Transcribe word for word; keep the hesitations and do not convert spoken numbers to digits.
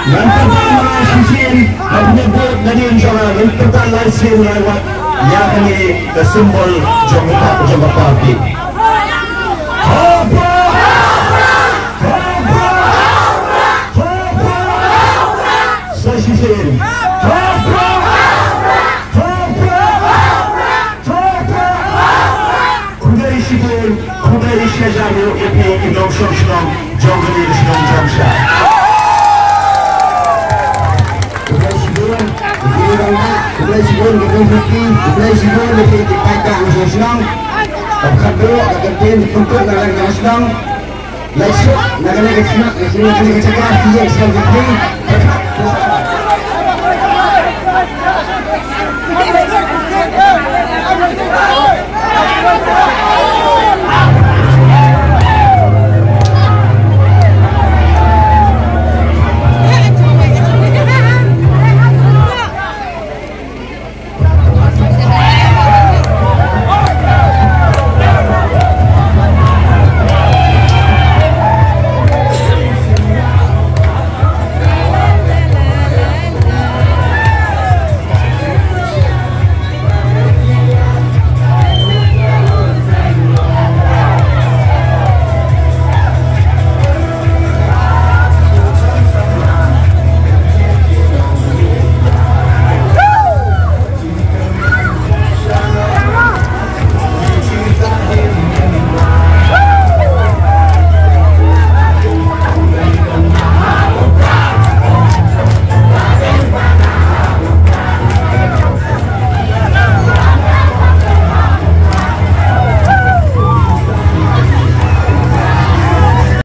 Ngan pynpaw ïa ka shisien, ha pynïaid vote nadien jong nga, ngan pynpaw lai sien lai wat ïa kane ka symbol jong ka, jong ka party. Hapra! Hapra! Hapra! Sa shisien. Hapra! Hapra! Khublei shibun, khublei shihajar ïa phi ki nongshong shnong jong kane ka shnong Jongshah. Khublei shibun, khublei shibun, khublei shibun, khublei shibun ïa phi ki paidbah nongshong shnong. Ka khadduh ka kyntien pynkup na ka shnong. Leit suk na kane ka shnong, na kane ka jaka, ki ïeng sngewbha.